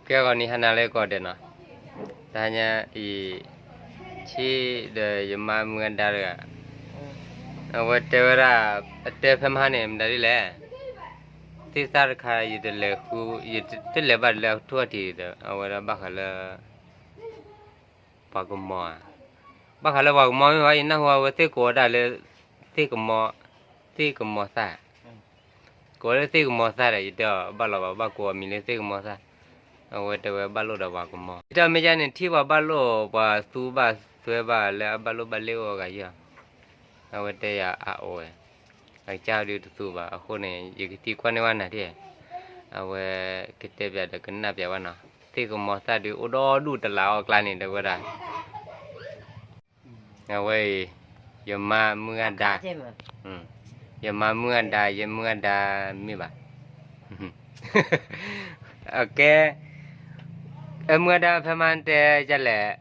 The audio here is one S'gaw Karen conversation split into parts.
ကဲဂီၤနံၤဟါနၤလၢကိးဂၤဒဲးနီၤ, တဟါညါအံၤ ဆံးဒီးယမါမုၢ်အဒါတဂၤ, အဝဲတဲဝဲဒၣ်, အတဲဖဲမဟါန့ၣ် မတၤဒ်လဲၣ်, သ့ၣ်သၣ်တခါ ယတလဲၤဃု, ယတလဲၤဘၣ်လၢအထူၣ်အထံးဒီး အဝဲဒၣ်ဘၣ်ဃးလၢ ပှၤကမီၤဧါ, ဘၣ်ဃးလၢပှၤကမီၤမ့ၢ်ဘၣ် ယနၢ်ဟူအဝဲသ့ၣ်ကိးဝဲဒၣ်လၢ သ့ၣ်ကမီၤ, သ့ၣ်ကမီၤသၣ်, ကိးလၢသ့ၣ်ကမီၤသၣ်ဒီး ယတဲအီၤဘၣ်လီၤဘၣ် ဘၣ်ကိးအမံၤလၢသ့ၣ်ကမီၤသၣ်, အဝဲတဲဝဲဘၣ်လိာ်ဒီးပှၤကမီၤ ယတဲမ့ၢ်ယါန့ၣ် ထံၣ်ပှၤဘၣ်လိာ် ပှၤသူဘၣ်သွဲဘၣ်လၢအဘၣ်လိာ်ဘၣ်လ့ၣ်အိၣ်အဂၤယီၤ, အဝဲတဲယၤအအိၣ်ဝဲ အကစၢ်ဒုးတသူဘၣ် အဃိန့ၣ် ယကသံကွၢ်န့ၢ်ဘၣ်နၤဒၣ်, အဝဲကတဲပၠးဒီးကနၣ်ပၠးဘၣ်နီၤ, သ့ၣ်ကမီၤသၣ်ဒုးအိၣ်ဒီဒူၣ်တလးအီၣ်ကျါန့ၣ် တဲဝဲဒၣ်, အဝဲအံၤ ယမါမုၢ်ဂၤဒါ, ယမါမုၢ်ဂၤဒါ ယမုၢ်ဂၤဒါမ့ၢ်ဘၣ်, ကဲ, မုၢ်ဂၤဒါဖဲမါတဲဒ်လဲၣ်,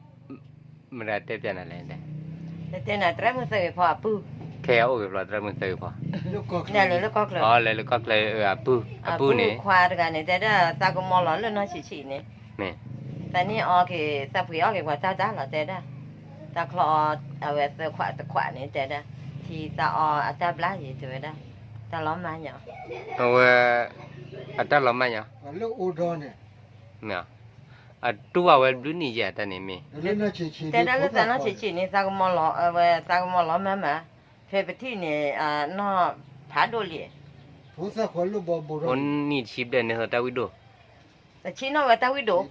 မတၤတဲပၠးနၤလဲၣ်, တဲနၤသရၣ်မုၣ်သၢဂ့ၤဖီအပုၢ်, ခဲအံၤအိၣ်ဂ့ၤဖျိသရၣ်မုၣ်သၢဂ့ၤဖီ, လဲၤလၢကီၢ်ချၢ, လဲၤလၢကီၢ်ချၢအပုၢ်, အပုၢ်န့ၣ်, ခွါတဂၤန့ၣ် တဲဒၣ်သးကမီၤလီၤလၢနီၢ်ဆံးဆံးန့ၣ်, သးန့ၢ်အီက့ၤ သးပှ့ၤအီၣ်က့ၤပှၤတၢ်တၢ်လီၤတဲဒၣ်, တၢ်ချီအီ အဝဲသၢခွးတခွးန့ၣ်တဲဒၣ်, ထံသးအီအတၢ်ဘျါယံၤတဲဝဲဒၣ်, တၢ်လီၤမၢ်ညီ, အဝဲ, အတၢ်လီၤမၢ်ညီ, မ့ၢ်, အတူၢ်ဘၣ်ဝဲဘျုးနံၣ်ယဲၢ်တၢ်န့ၣ်မ့ၢ်, တဲဒၣ်လၢသးနီၢ်ဆံးဆံးန့ၣ် သးကမီၤလီၤ, အဝဲသးကမီၤလီၤမၢ်မၢ်, ဖဲပထံၣ်န့ၣ်, နီၢ်ဖးဒိၣ်လံ, အိၣ်နံၣ်တဆံဘျဲၣ်န့ၣ်ဟီတၢ်ဝံၣ်ဒိၣ်, တဆံနီၣ်ဝဲတၢ်ဝံၣ်ဒိၣ်,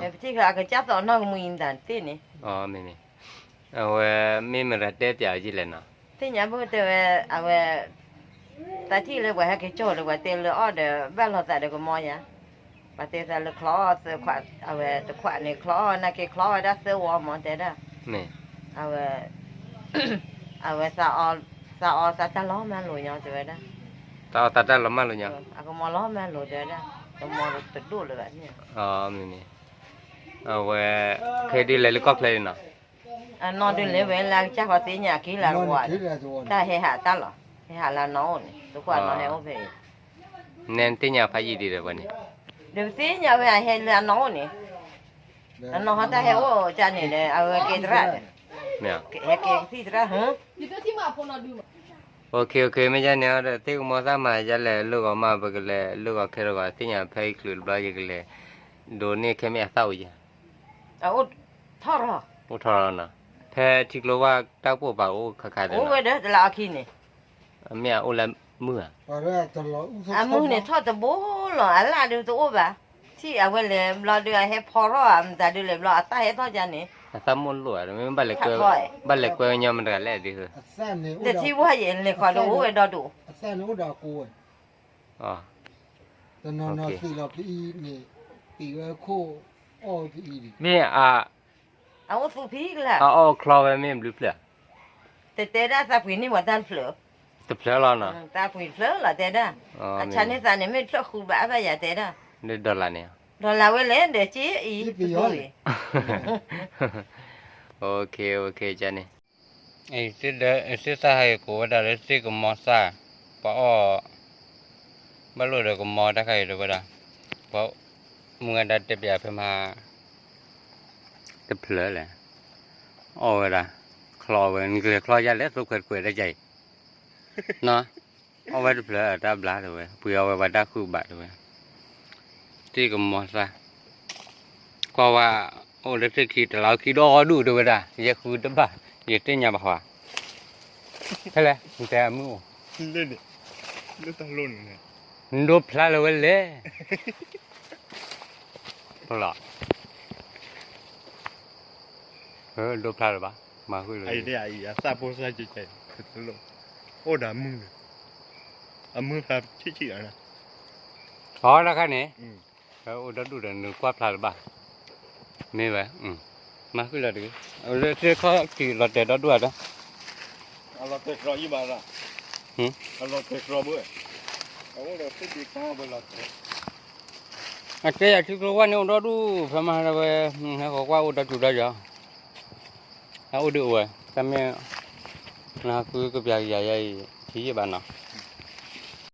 ဖဲပထံၣ်ဃီအကစၢ်သီနီၢ်ကမူအံၤမတၤတသ့ၣ်န့ၣ်, မ့ၢ်မ့ၢ်, အဝဲမ့ၢ်မတၤတဲပၠးအီၤယလဲၣ်နီၤ, သ့ၣ်ညါဘၣ်တဲဝဲ, အဝဲ သးထံၣ်လၢပှၤဟဲက့ၤကၠီၣ်လၢပှၤတဲလၢအီၣ်ဒီး ဘၣ်လီၤသးဒီးကမီၤယါ, ပှၤတဲသးလၢချီအီၣ်သၢခွး, အဝဲတခွးန့ၣ်ချီအီၣ်နာ်က့ချီအီၣ်ဝဲဒၣ်သၢဝီမၢ်တဲဒၣ်, အဝဲ, အဝဲ, သးအီသးတၢ်လီၤမၢ်လိာ်ညီတဲဝဲဒၣ်, သးအီသးတၢ်လီၤမၢ်လိာ်ညီ, အကမီၤလီၤမၢ်လိာ်တဲဝဲဒၣ်, ကမီၤတဒိၣ်လၢၤဘၣ်န့ၣ်, မ့ၢ်မ့ၢ်, အဝဲ, ခဲဒုးလဲၤလၢကီၢ်ချၢအံၤနီၤ အနီၢ်ဒုးလဲၤဝဲလၢအကစၢ်ဃီသ့ၣ်ညါအက့လၢအဝၤ, တၢ်ဟဲဟးတၢ်လီၤ, ဟဲဟးလၢအနီၢ်အိၣ်န့ၣ် သကွၢ်နီၢ်ဟဲအိၣ်ဖဲအံၤ, နဲသ့ၣ်ညါဖးယံာ်ဒံးဒီးဝဲန့ၣ်, ဒီးပသ့ၣ်ညါဝဲအဟဲလၢအနီၢ်အိၣ်န့ၣ်, အနီၢ်ဟီတၢ်ဟဲအိၣ်ကန့ၣ်ဒီး အဝဲကဲသရၣ်ဒီး, ဟဲကဲကသံၣ်သရၣ်, မ့ၢ်ယါန့ၣ်ဒီး သ့ၣ်ကမီၤသၣ်မၤယါလဲၣ် လၢဂီၤမး ပကလဲၤလၢဂီၤခဲတဂီၤ သ့ၣ်ညါဖဲအံၤချုးတဘျီ ယကလဲၤဒိးန့ၢ်ခဲမ့ၢ်အသၣ်အိၣ်ယဲၢ် အိၣ်ထီၣ်ထီၣ်, အိၣ်ထီၣ်လီၤနီၤ, ဖဲထံကျိဝၢ်တၢ်ပိၢ်ပာ်အိၣ်ခါခါဒီး, အိၣ်ဝဲဒီးတလးအီခံန့ၣ်, အမ့ၢ်အအိၣ်လၢမုၢ်ဧါ, အမုၢ်န့ၣ်ထီၣ်တဘိလီၤ အလၣ်ဒုးတအိၣ်ဘၣ်, ထံၣ်အဝဲလဲၤဘျီဒုးအဟဲဖီထီၣ်ဧါ မတၤဒုးလဲၤဘျီအသၣ်ဟဲထီၣ်ယါန့ၣ်, အသၣ်မိၢ်လိၣ်ဧါ မ့ၢ်ဘၣ်လဲၤကွဲဝဲညီမတၤလဲၣ်ဒ်, ဒီးထံဝၢ်ယဲၢ်လဲၤဃီၤဒုးအိၣ်ဝဲဒီဒူၣ်, တထံၣ်ဝၢ်ယဲၢ်လဲၤဃီၤဒုးအိၣ်ဝဲဒီဒူၣ်, မ့ၢ်အ, အအိၣ်သူၣ်ဖံကလၢ်, အအီၣ်ချီဝဲမ့ၢ်ဘျုးဖျၢၣ်, တတဲဒၣ်သးပှ့ၤန့ၢ်ပှၤတၢ်တဖျၢၣ်, တဖျၢၣ်လီၤနီၤ, သးပှ့ၤတဖျၢၣ်လီၤတဲဒၣ်, အဆါန့ၢ်သးန့ၣ်မ့ၢ်တဖျၢၣ်ဃုဘၣ်အါဘၣ်ယၤတဲဒၣ်, ဒီးလၢန့ၣ်, ဒီးလၢဝဲလဲၣ်ဒီးက့အံၤ, န့ၣ်, သ့ၣ်သၣ်ဟဲက့ၤကိးဝဲဒၣ်လၢသ့ၣ်ကမီၤသၣ်, ပှၤအီၣ်, ဘၣ်လိၣ်ဒီးကမီၤတၢ်ခါအံၤတဲဝဲဒၣ်, ပှၤမုၢ်ဂၤဒါတဲပၠးဖဲမဟါ တဖျၢၣ်လဲၣ်, အီၣ်ဝဲဒၣ်, ချီဝဲ နကလဲၤချီယါလဲၣ် သိခွဲးတကွဲးတၢ်ယါအံၤ, နီၤ, အီၣ်ဝဲတဖျၢၣ်တၢ်ဘျါတဲဝဲ ပှ့ၤအီၣ်ဝဲပှၤတၢ်ဃုဘၣ်တဲဝဲ, သ့ၣ်ကမီၤသၣ်, ကွၢ်ဝဲ, အိၣ်လၢသ့ၣ်ခံတလးအိၣ်ခံဒီဒူၣ်တဲဝဲဒၣ် ယဲဃုတဘၣ်, ယသ့ၣ်ညါဘၣ်ဃီ, ဖဲလဲၣ် နတဲအမုၢ်အိၣ်, နဒိဖျါလၢၤဝဲလဲၣ် ဖလီၤ, ဒိဖျါလၢၤဘၣ်, မၤဃုာ်လၢၤ, အသၣ်ဖိသၣ်ကဲကဲ, အိၣ်ဒီးအမုၢ်န့ၣ်, အမုၢ်ဖျါဆံးဆံးလီၤ, အီတခါန့ၣ်, အိၣ်ဒီဒူၣ်ဒီးနကွၢ်ဖျါလၢၤဘၣ်, မ့ၢ်ဝဲ, မၤဃုာ်လီၤတဂ့ၤ, လၢသ့ၣ်ခီၣ်ထံးလီၤတဲာ်ဒီဒူၣ်ဧါဒီး အတဲယၤထံကျိဝၢ်န့ၣ်အိၣ်ဒီဒူၣ် ဖဲမဟါဝဲ, ဟဲဃီၤကွၢ်အိၣ်ဒီတူၢ်ဒီယီၤ, အအိၣ်ဒုးအိၣ်ဝဲ, တၢ်မ့ၢ်, နဟးဃုကပျးကယၤယၤအံၤ ထံယ့ၢ်ဘၣ်နီၤ,